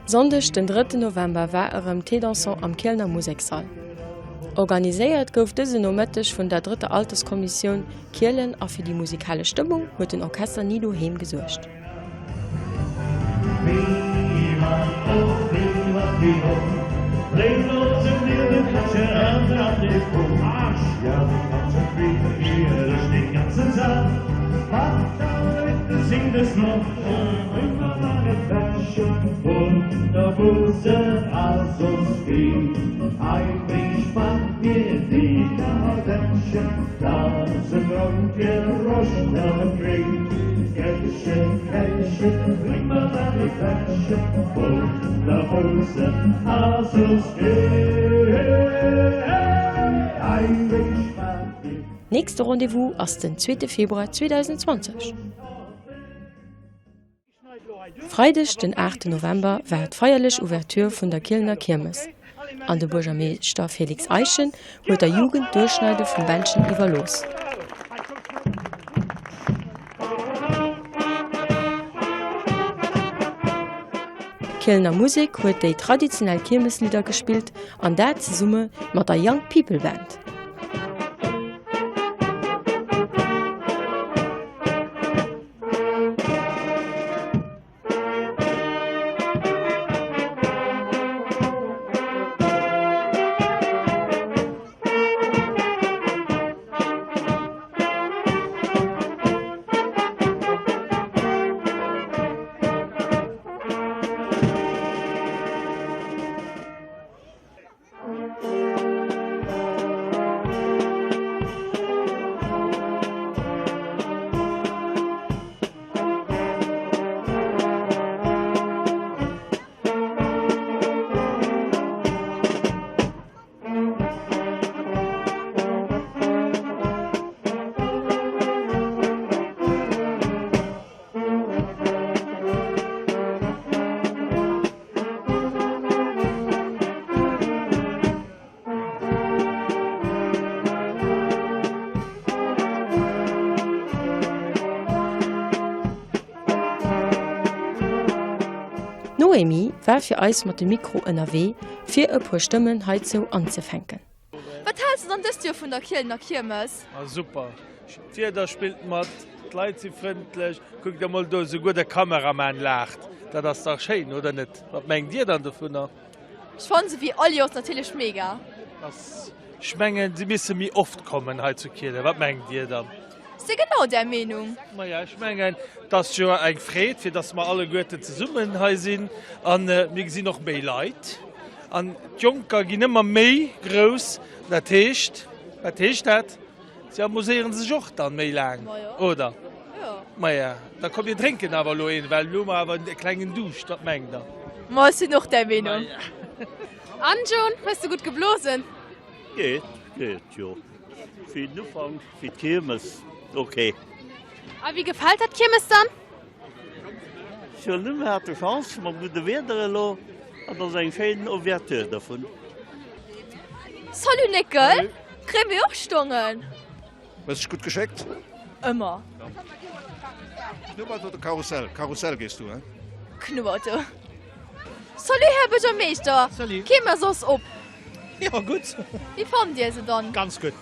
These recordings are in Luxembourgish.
Sonndeg den drëtten November war erëm Thé Dansant am Kielener Musekssall. Organiséiert gouf dëse Nomëtteg vun der drëtter Alterskommissioun Kielen a fir déi musikalesch Stëmmung huet den Orchester Ni Doheem gesuergt. Nächste Rendez-vous ass den zweete Februar 2020. Freideg den 8 November war d'feierlech Ouverture vun der Kielener Kiermes an de Buergermeeschter Félix Eischen huet der Jugend d'Duerchschneide vum Bändchen iwwerlooss. D'Kielener Musek huet déi traditionell Kiermeslidder gespillt an dat zesumme mat der Young People Band. D'Noémie war fir eis mat dem Mikro ënnerwee, fir e puer Stëmmen heizou anzefänken. Wat haals de dann dëst Joer vun der Kielener Kiermes? Ah super, d'Wieder spillt mat, d'Leit si frëndlech, kuckt emol do, esouguer de Kameraman laacht, dat ass dach schéin, oder net? Wat mengt dir dann dovunner? Ech fannen se wéi all Joers natierlech mega. Ech mengen se misse méi oft kommen hei zu Kielen, wat mengt dir dann? Si genau där Meenung. Maja, ech mengen, et ass jo eng Freed, fir dass mer alleguerten zesummen hei sinn an mir gesinn och méi Leit an d'Jonker ginn ëmmer méi grouss. Dat heescht, wat heescht dat? Si amuséieren sech och dann méi laang, oder? Maja, da komm mir drénken awer elo een, well elo hu mer awer e klengen Duuscht. Wat mengt der? Ma ech sinn och där Meenung. An John, hues de gutt geblosen? Geet, geet jo. Fir den Ufank, fir d'Kiermes, ok. A wéi gefält der d'Kiermes dann? Jo, nu mir hate Chance mam gudde Wieder elo, an ass eng schéin Ouverture dovun. Salut Néckel, kréie mir och Stongen? Hues dech gutt geschéckt? Ëmmer. Knubbert oder Karussell? Karussell gees du, he? Knubberto. Salut Här Buergermeeschter. Salut. Kee mer soss op? Jo, gutt. Wéi fannt Dir se dann? Ganz gutt.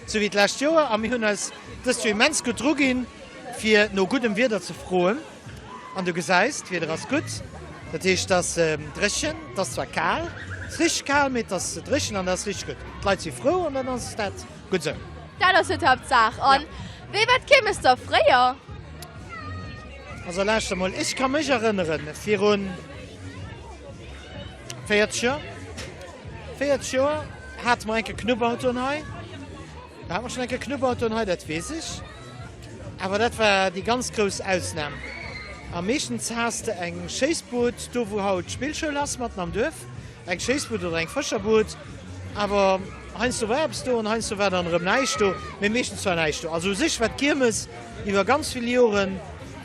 Sou wéi d'lescht Joer. A mir hunn eis dëst Joer immens gutt druginn, fir no guddem Wieder ze froen. An du gesäis, d'Wieder ass gutt. Dat heescht, et ass dréchen. Et ass zwar kal, et ass richteg kal, mee et ass dréchen an dat ass richteg gutt. D'Leit si frou an dann ass dat gutt esou. Dat ass jo d'Haaptsaach. An wéi war d'Kiermes da fréier? Also lauschter mol, ech ka mech erënneren, virun 40 Joer, 40 Joer hate mer enke Knubbautoen hei. Da hate mer schonn enke Knubbautoen hei, dat weess ech. Awer dat war déi ganz grouss Ausnam. A meeschtens has de eng Schéissbud, do wou haut d'Spillschoul ass, matten am Duerf, eng Schéissbud oder eng Fëscherbud. Awer heiansdo war eppes do an heiansdo war dann erëm näischt do, mee meeschtens war näischt do. Also u sech war d'Kiermes iwwer ganz vill Jore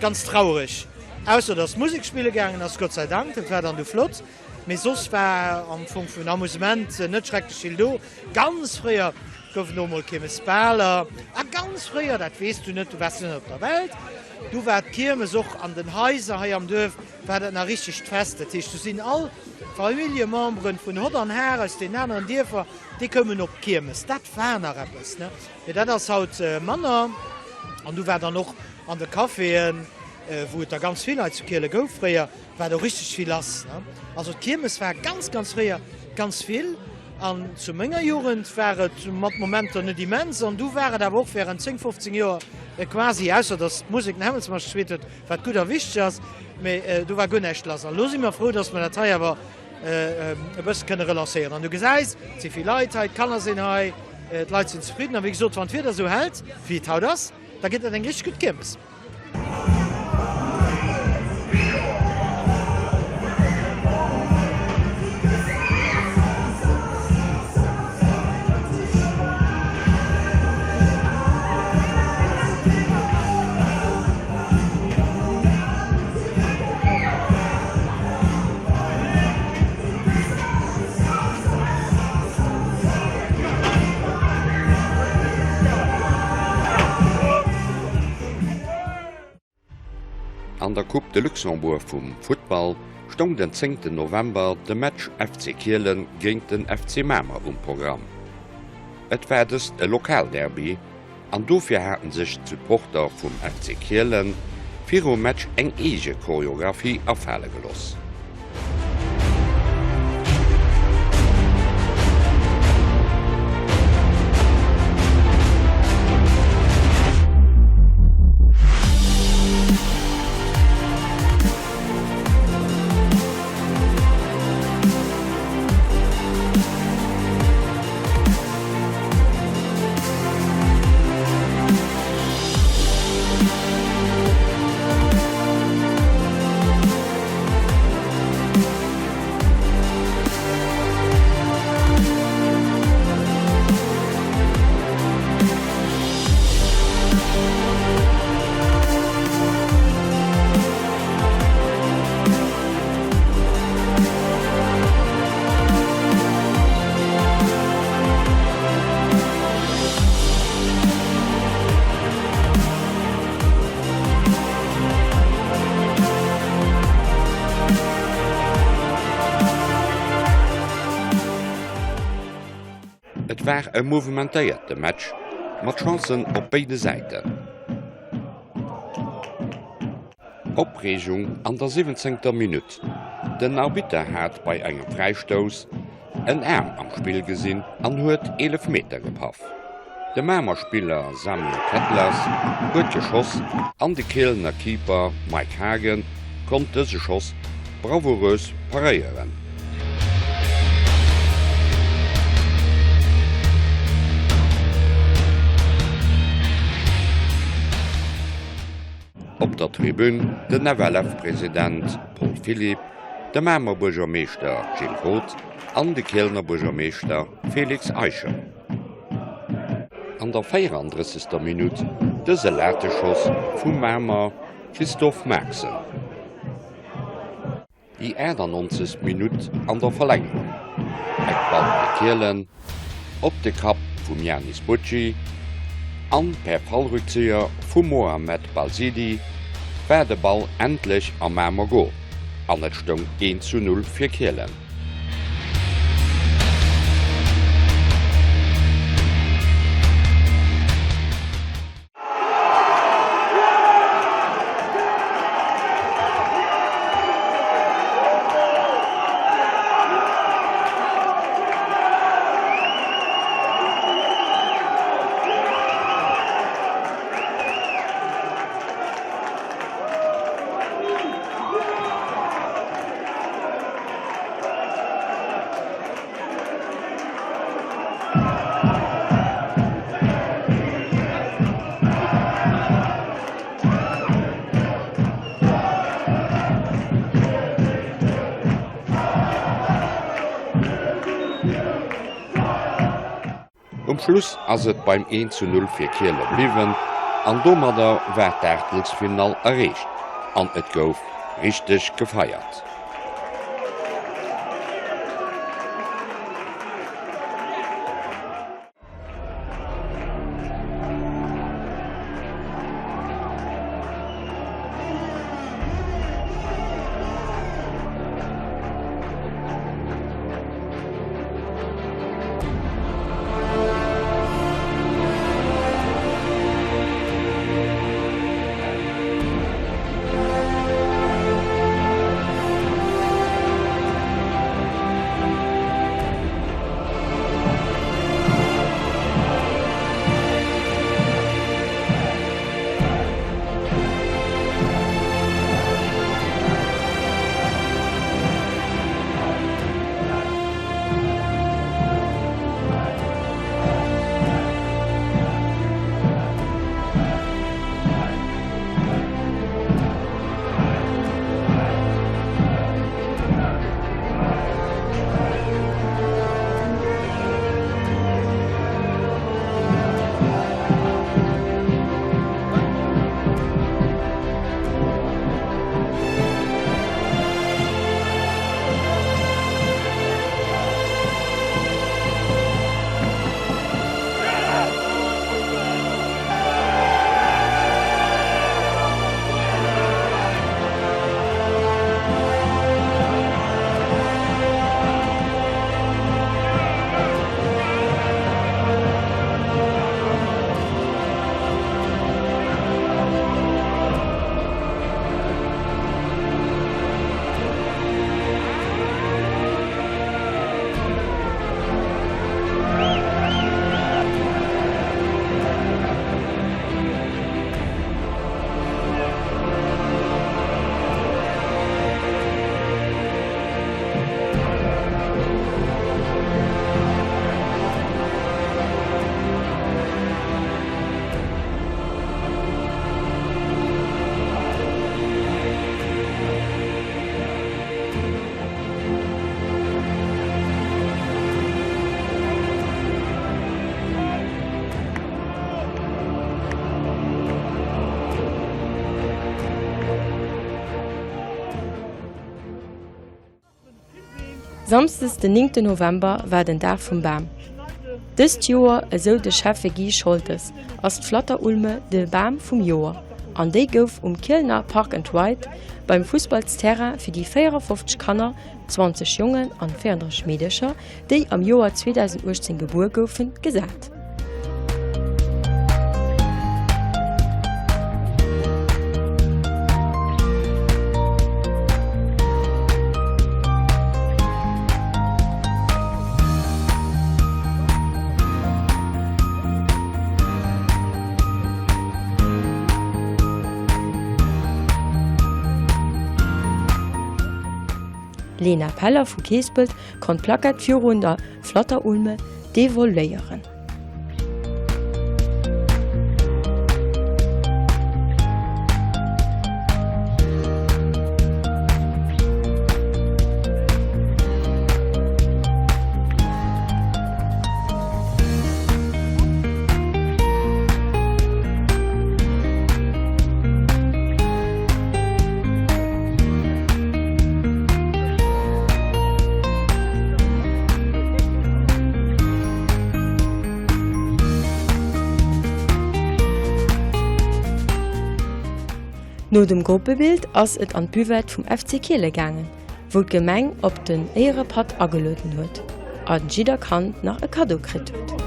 ganz traureg, ausser datt d'Musek spille gaangen ass, Gott sei Dank, dat war dann du flott. Mee soss war am Fong vun Amusement net schrecklech vill do. Ganz fréier gouf et och mol Kiermesbaler. A ganz fréier, dat weess du net, du waars net op der Welt. Du war d'Kiermes och an den Haiser hei am Duerf war dat nach richtegt Fest. Dat heescht, du sinn all d'Familljememberen vun Hott an Har aus den aneren Dierfer, déi koumen op d'Kiermes. Dat war nach eppes, ne? Mee dat ass haut manner. An du war dann och an de Caféen, wou et der ganz vill hei zu Kiele gouf fréier, war do richteg vill lass, ne? Also d'Kiermes war ganz, ganz fréier ganz vill. An zu menger Jugend war et mat Momenter net immens. An du war et awer och während 10, 15 Joer quasi, ausser datt d'Musek den Hämmelsmarsch gespillt huet, wat gutt a wichteg ass, mee do war guer näischt lass. An elo si mer frou, datt mer dat hei awer e bësse kënne relancéieren. An du gesäis, et si vill Leit hei, d'Kanner sinn hei, d'Leit sinn zefridden. A wéi gesot, wann d'Wieder esou hält, wéi et haut ass, da gëtt dat eng richteg gutt Kiermes. An der Coupe de Luxembourg vum Futtball stoung den zéngten November de Match FC Kielen géint den FC Mamer um Programm. Et war dëst e Lokalderby An dofir haten sech d'Supporter vum FC Kielen virum Match eng eege Choreographie afale geloss. Et war e mouvementéierte Match mat Chancen op béide Säiten. Opreegung an der siwwenzéngter Minutt, Den Arbitter hat bei engem Fräistouss en Aarm am Spill gesinn an huet Eelefmeter gepaff. De Mamer Spiller Samir Kettlers huet geschoss an de Kielener Keeper Mike Hagen konnt dëse Schoss bravourös paréieren. Op der Tribün den FLF-President Paul Philipp, de Mamer Buergermeeschter Gilles Roth an de Kielener Buergermeeschter Félix Eischen. An der 34. Minutt dëse Lateschoss vum Mamer Christophe Marxen. Déi 98. Minutt an der Verlängerung, Eckball fir Kielen, op de Kapp vum Yanis Bucci an per Fallrückzéier vum Mohamed Balsidi war de Ball endlech am Mamer Gol an et stoung 1 zu 0 fir Kielen. Um Schluss ass et beim 1 zu 0 fir Kiele bliwwen an domadder war d'Aachtelsfinall erreecht an et gouf richteg gefeiert. Samsdes den 9 November war den Dag vum Bam. Dëst Joer, esou de Schäffe Guy Scholtes, ass d'Flatterulme de Bam vum Joer an déi gouf um Kielener Park and Ride beim Fussballsterrain fir déi 54 Kanner, 20 Jongen an 34 Meedercher, déi am Joer 2018 gebuer goufen, gesat. D'Lena Peller vu Keespelt konnt d'Plackett virun der Flatterulme devoléieren. No dem Gruppebild ass et an d'Buvette vum FC Kiele gaangen, wou d'Gemeng op den Éierepatt agelueden huet a jidder Kand nach e Kaddo kritt huet.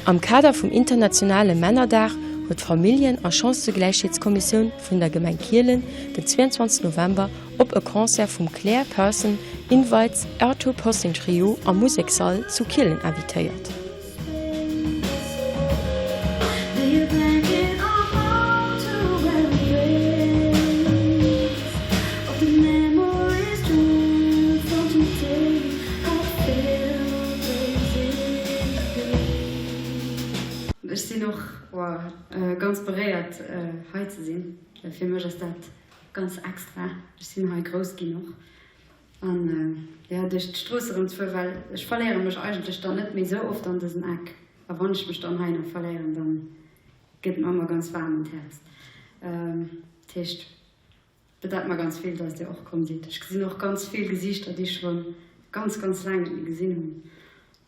Am Kader vum internationale Männerdag huet d'Familljen a Chancëgläichheetskommissioun vun der Gemeng Kielen den 22 November op e Concert vum Claire Person Invites Arthur Possing Trio am Musekssall zu Kielen invitéiert. Ech sinn och ganz beréiert hei ze sinn. Fir mech ass dat ganz extra. Ech sinn hei grouss ginn och. An jo, duerch d'Strooss erëm ze fueren, well ech verléiere mech eigentlech dann net méi esou oft an dësem Eck. A wann ech mech dann heihinner verléieren, dann gëtt mer ëmmer ganz waarm ëm d'Häerz. Dat heescht, bedeit mer ganz vill, dass Dir och komm sidd. Ech gesinn och ganz vill Gesiichter, déi ech scho ganz, ganz laang net méi gesinn hunn.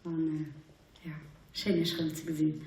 An jo, schéin Iech erëm ze gesinn.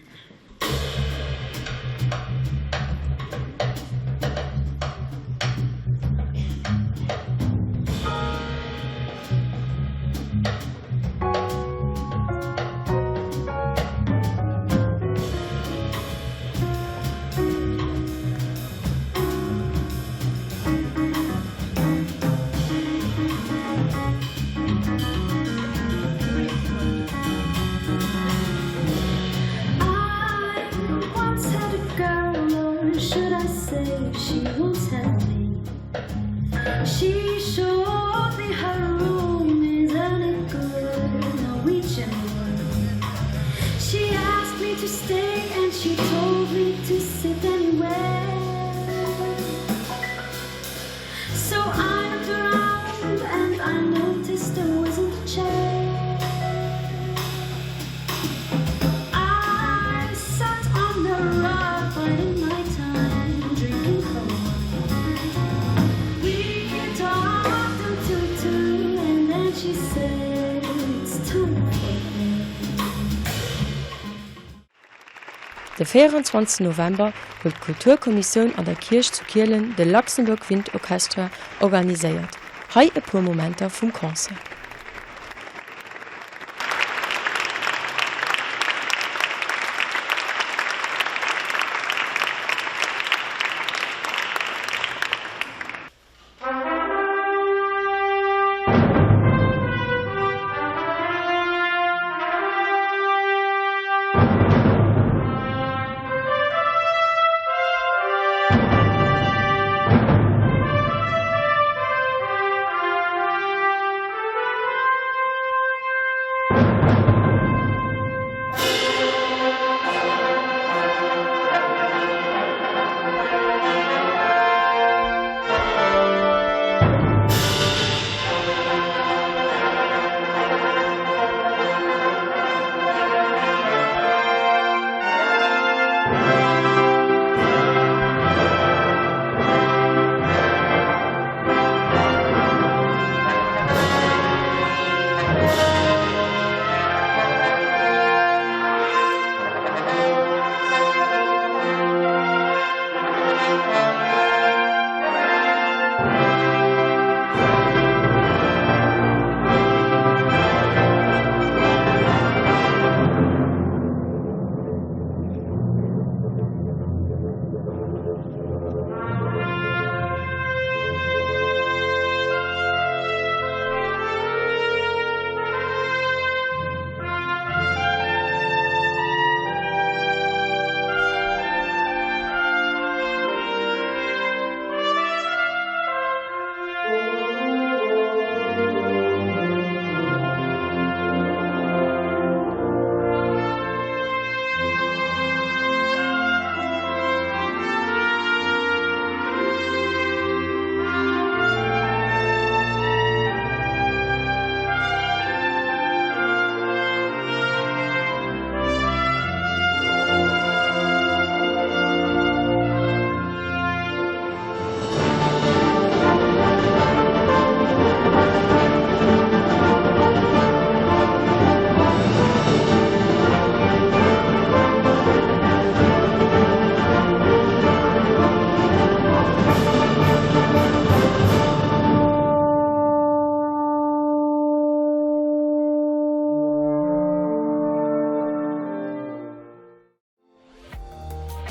De 24 November huet d'Kulturkommissioun an der Kierch zu Kielen de Luxembourg Wind Orchestra organiséiert. Hei e puer Momenter vum Concert.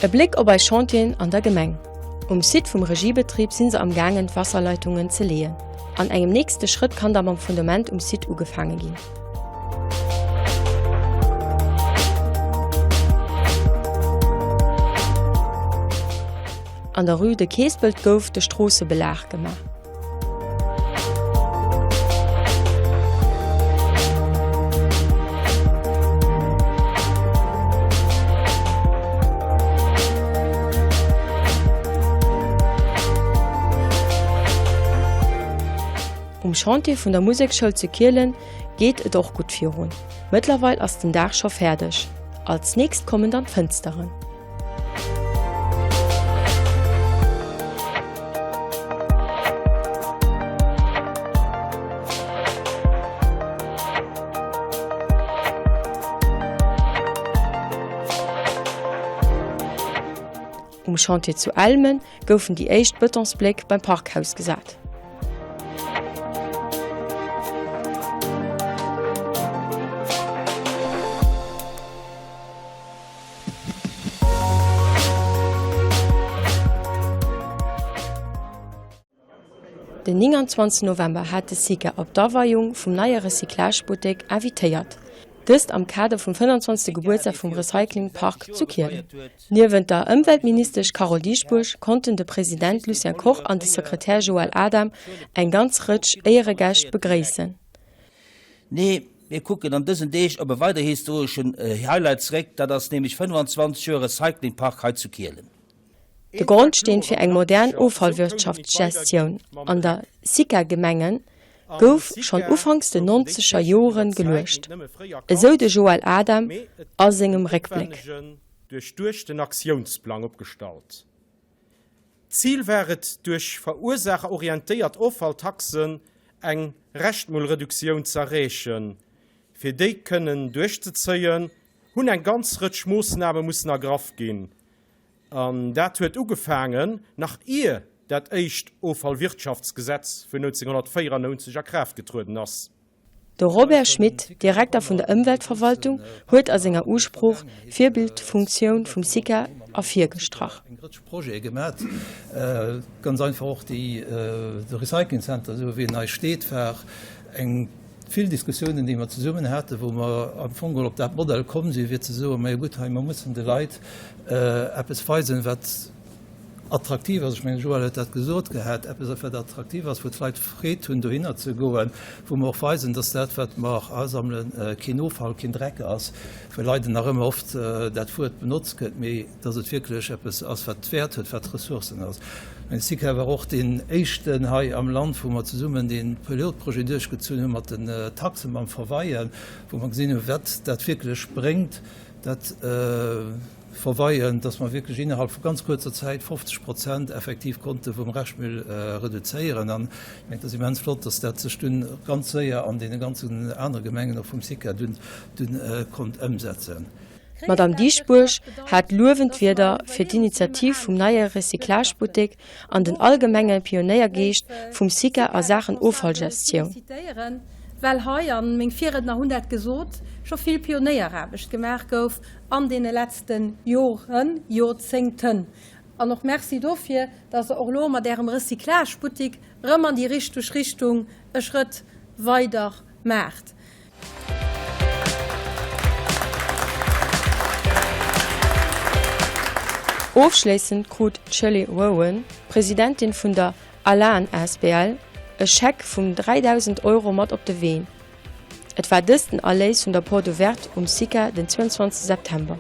E Bléck op eis Chantieren an der Gemeng. Um Site vum Regiebetrib si se am gaangen d'Wasserleitungen ze leeën. An engem nächste Schrëtt kann da mam Fundament um Site ugefaange ginn. An der Rue de Keespelt gouf de Stroossebelag gemaach. Um Chantier vun der Museksschoul zu Kielen geet et och gutt virun. Mëttlerweil ass den Daach scho fäerdeg. Als nächst kommen dann d'Fënsteren. Um Chantier zu Elmen goufen déi éischt Betonsbléck beim Parkhaus gesat. Den 29 November hat de SICA op d'Aweiung vum neie Recyclage-Buttek invitéiert. Dëst am Kader vum 25. Gebuertsdag vum Recycling Park zu Kielen. Niewent der Ëmweltministesch Carole Dieschbourg konnten de President Lucien Koch an de Sekretär Joël Adam eng ganz Rëtsch Éieregäscht begréissen. Nee, mir kucken an dësen Deeg op e weider historeschen Highlight zeréck, dat ass nämlech 25 Joer Recycling Park hei zu Kielen. De Grondsteen fir eng modern Offallwirtschaftsgestioun an der SICA-Gemenge gouf schonn ufanks den nonzeger Joren geluecht, esou de Joël Adam a sengem Réckbléck. Duerchduechten Aktiounsplang opgestallt. D'Zil war et, duerch verursaacherorientéiert Offalltaxen eng Reschtmullreduktioun z'erreechen. Fir déi kënnen duerchzezéien, hunn eng ganz Rëtsch Moossname mussen ergraff ginn. An dat huet ugefaangen, nach ier dat éischt Offallwirtschaftsgesetz vun 1994 a Kraaft getrueden ass. De Robert Schmit, Direkter vun der Ëmweltverwaltung, huet a senger Usprooch d'Virbildfunktioun vum SICA ervirgestrach. Eng Rëtsch Projete gemat, ganz einfach och déi, de Recycling Center, esou wéi en hei steet, war eng vill Diskussiounen, déi mer zesummen haten, wou mer am Fong geholl op dat Modell komm sinn, fir ze soen, majo gutt, hei mer mussen de Leit eppes weisen, wat attraktiv ass, ech mengen, de Joël huet dat gesot gehat, eppes wat attraktiv ass, wou d'Leit Freed hunn dohinner ze goen, wou mer och weisen, dass dat wat mer asammelen, keen Offall, keen Dreck ass, well leider nach ëmmer oft dat Wuert benotzt gëtt, mee dass et wierklech eppes ass, wat Wäert huet, wat Ressourcen ass. Ech mengen, SICA war och deen éischten hei am Land, wou mer zesummen dee Pilotprojet duerchgezunn hu mat den Taxen, mam Verweien, wou mer gesinn hunn, wat dat wierklech bréngt, dat. Verweien, dass mer wierklech innerhalb vu ganz kuerzer Zäit 50 Prozent effektiv konnte vum Reschtmüll reduzéieren. An ech mengen, et ass immens flott, dass dat sech dunn ganz séier an deene ganzen anere Gemengen och vum SICA dunn konnt ëmsetzen. D'Madame Dieschbourg hat luewend Wierder fir d'Initiativ vum neie Recyclagebuttek an den allgemenge Pionéiergeescht vum SICA a Saachen Offallgestioun. Well hei, a meng Virriedner hunn dat gesot, scho vill Pionéieraarbecht gemaach gouf an deene letzte Joren, Jorzéngten. An och Merci dofir, dass Der och elo mat Ärem Recyclagebuttik erëm an déi richteg Richtung e Schrëtt weider maacht. Ofschléissend krut d'Shirley Rowan, Presidentin vun der ALAN asbl, e Scheck vum 3.000 Euro mat op de Wee. Et war dëst den Erléis vun der Porte Ouverte um SICA den 22 September.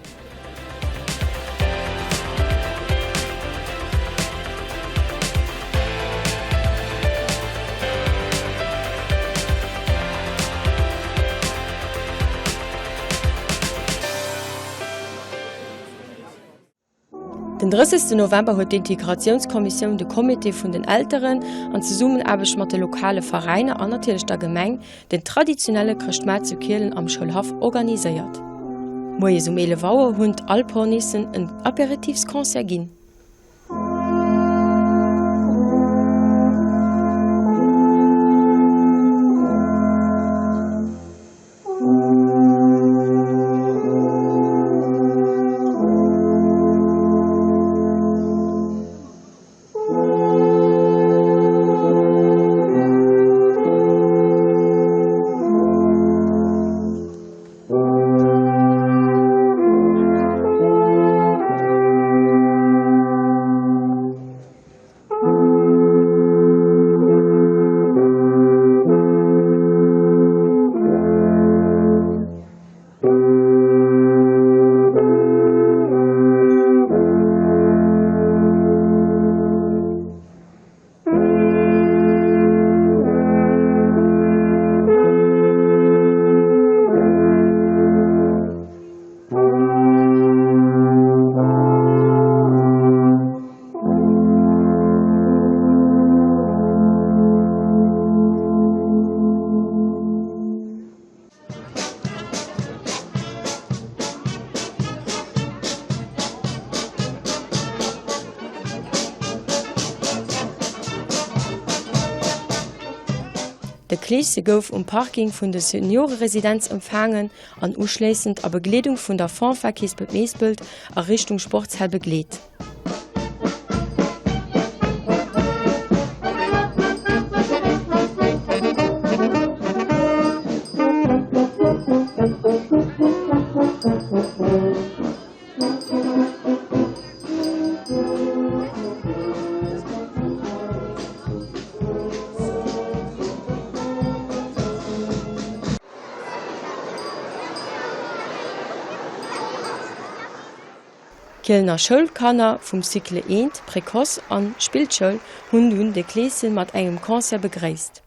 Den 30 November huet d'Integratiounskommissioun, de Comité vun den Elteren an Zesummenaarbecht mat de lokale Veräiner an natierlech der Gemeng den traditionelle Chrëschtmaart zu Kielen am Schoulhaff organiséiert. Moies um 11 Auer hunn d'Alphornissen en Aperitifsconcert ginn. De Kleesche gouf um Parking vun de Senioreresidenz empfaangen an uschléissend a Begleedung vun der Fanfare Keespelt-Meespelt a Richtung Sportshal begleet. D'Kielener Schoulkanner vum Cycle I, Précoce an Spillschoul hunn dunn de Kleeschen mat engem Concert begréisst.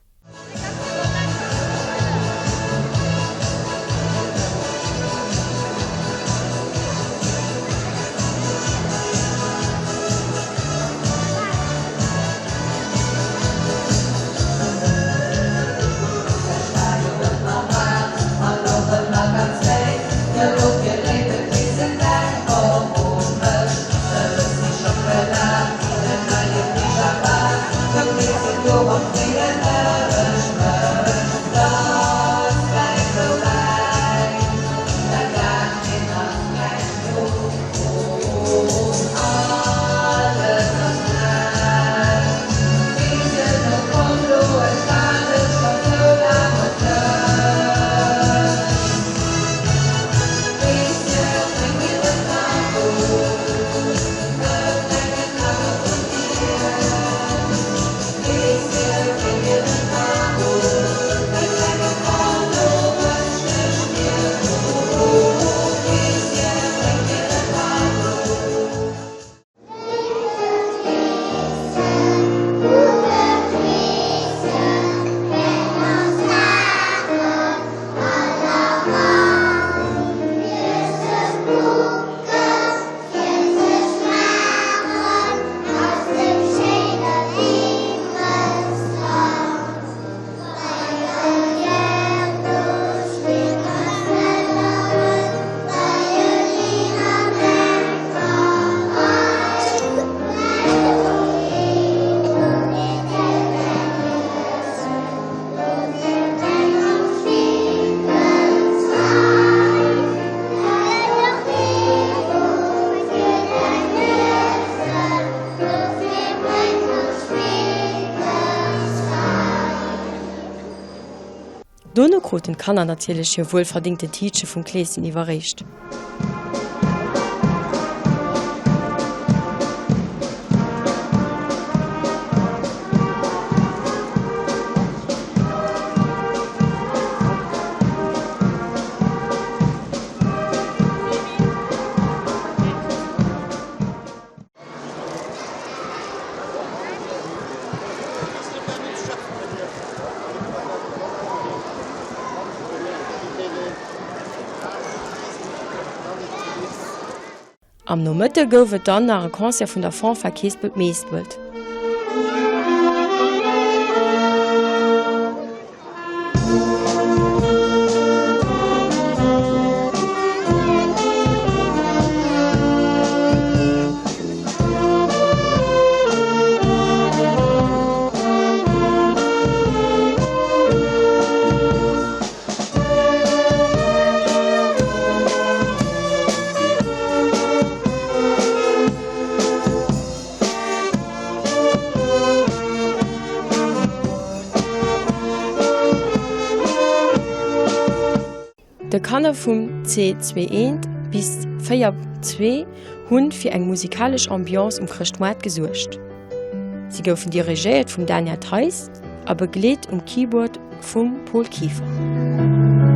Dono kruten d'Kanner natierlech hir wuelverdingten Tiitche vum Kleeschen iwwerreecht. Am Nomëtte gouf et dann nach e Concert vun der Fanfare Keespelt-Meespelt. De Kanner vum C2 I bis 4 ii hunn fir eng musikalesch Ambiance um Chrëschtmoart gesuergt. Si goufen dirigéiert vum Daniel Theis a begleet um Keyboard vum Paul Kieffer.